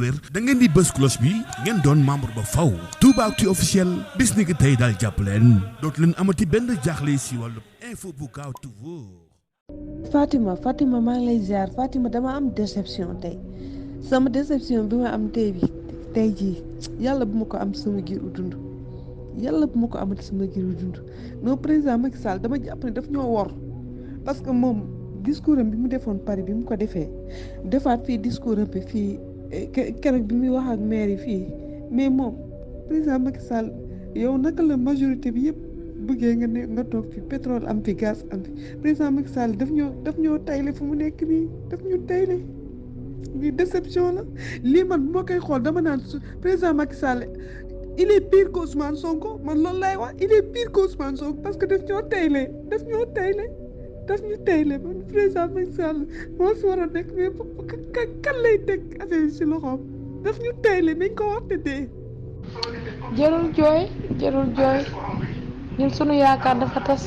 APR da ngeen di bës cloche bi ngeen doon membre ba faw Toubaactu officiel bis ni ki tey daal jàpp leen dootu leen amati benn jaaxle si wàllu info bu gaaw te wóor. Fatima maa ngi lay ziar Fatima dama am déception tey sama déception bi ma am tey jii yàlla bu ma ko am sama giiru dund yàlla bu ma ko amati sama giiru dund non président Macky Sall dama jàpp ne daf ñoo wor parce que moom discours am bi mu defoon Paris bi mu ko defee defaat fii discours am bi fii keroog bi muy wax ak maire yi fii mais moom président Macky Sall yow naka la majorité bi yëpp bëggee nga toog fi pétrole am fi gaz am fi président Macky Sall daf ñoo tayle fu mu nekk nii daf ñu tayle lii déception la lii man bu ma koy xool dama naan président Macky Sall il est pire que Ousmane Sonko man loolu lay wax il est pire que Ousmane Sonko parce que daf ñu tayle man président Macky Sall moo fi war a nekk mais kan lay teg affaire yi si loxoom daf ñu tayle nañ ko wax te dee. jarul jooy ñun sunu yaakaar dafa tas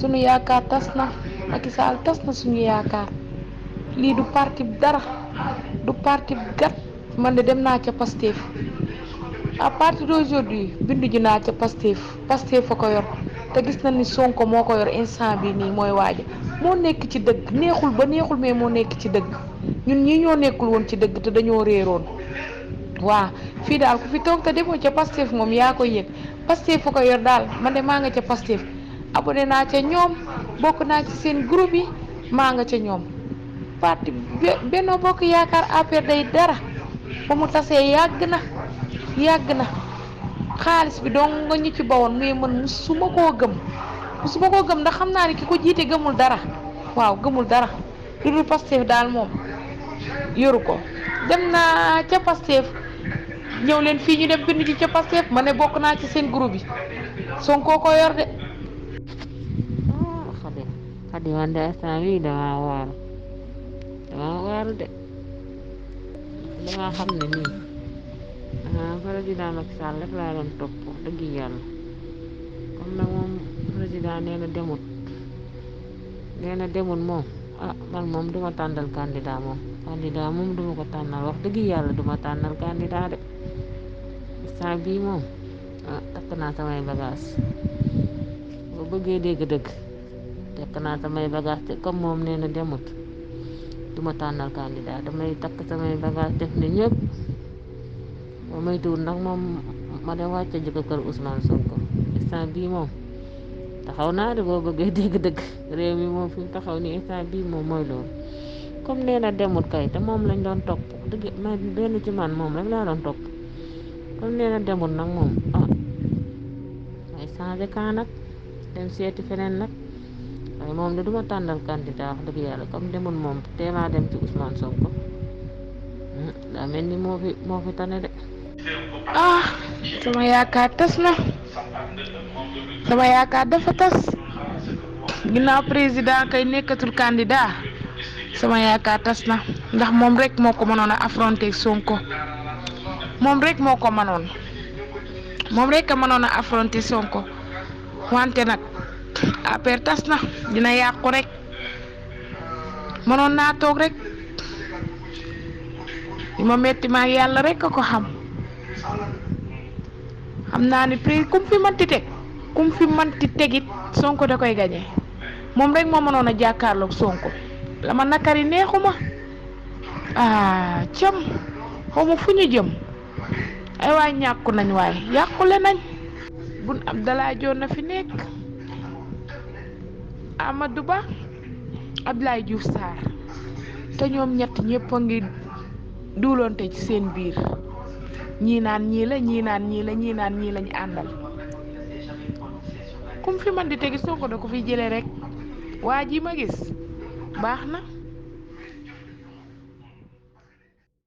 sunu yaakaar tas na Macky Sall tas na suñu yaakaar lii du parti dara du parti gat man de dem naa ca Pastef à partir d'aujourd'hui bindu ji naa ca Pastef fa ko yor te gis na ni Sonko moo ko yor instant bi nii mooy waaja moo nekk ci dëgg neexul mais moo nekk ci dëgg ñun ñii ñoo nekkul woon ci dëgg te dañoo réeroon waa fii daal ku fi toog te demoo ca Pastef moom yaa koy yëg Pastef fa ko yor daal man de maa nga ca Pastef abonné naa ca ñoom bokk naa ci seen groupe yi maa nga ca ñoom parti Benno Bokk Yaakaar APR day dara ba mu tasee yàgg na xaalis bi dong nga ñu ci bawoon mais man musuma koo gëm ndax xam naa ne ki ko jiite gëmul dara lu dul Pastef daal moom yoru ko dem naa ca Pastef ñëw leen fii ñu dem bind ci ca Pastef ma ne bokk naa ci seen groupe yi Sonko ko yor de. Xadi man de instant bii dama waaru de dama xam ne nii président Macky Sall rek laa doon topp dëgg yàlla comme nag moom président nee na demut moom man moom duma tànnal candidat moom duma ko tànnal wax dëgg yàlla duma tànnal candidat de instant bii moom takk naa samay bagage boo bëggee dégg dëgg takk naa samay bagage te comme moom nee na demut duma tànnal candidat damay takk samay bagage def ne ñëpp boo may tuur nag moom ma dem wàcce ji ko kër Ousmane Sonko instant bii moom taxaw naa de boo bëggee dégg dëgg réew mi moom fi mu taxaw ni instant bii moom mooy loolu comme nee na demut kay te moom lañ doon topp dëgg ma benn ci man moom rek laa doon topp comme nee na demut nag moom may changé camp nag dem seeti feneen nag waaye moom de duma tànnal candidat wax dëgg yàlla comme demut moom teemaa dem ci Ousmane Sonko daa mel ni moo fi tane de. sama yaakaar tas na sama yaakaar dafa tas ginnaaw président kay nekkatul candidat sama yaakaar tas na ndax moom rek moo ko mënoon a affronter Sonko moom rek a mënoon a affronter Sonko wante nag APR tas na dina yàqu rek mënoon naa toog rek li ma metti maa yàlla rek a ko xam naa ni prix kum fi manti tegit Sonko da koy gañe moom rek moo mënoon a jàkkaarloog Sonko la ma nakari neexuma cam xawma fu ñu jëm ay waay ñàkku nañ waay yàqule nañ Boun Abdallah Dionne na fi nekk Amadou Ba Abdoulaye Diouf Sarr te ñoom ñett ñëpp a ngi duulonte ci seen biir ñii naan ñii lañu àndal kum fi man di tegi Sonko da ko fi jëlee rek waa ji ma gis baax na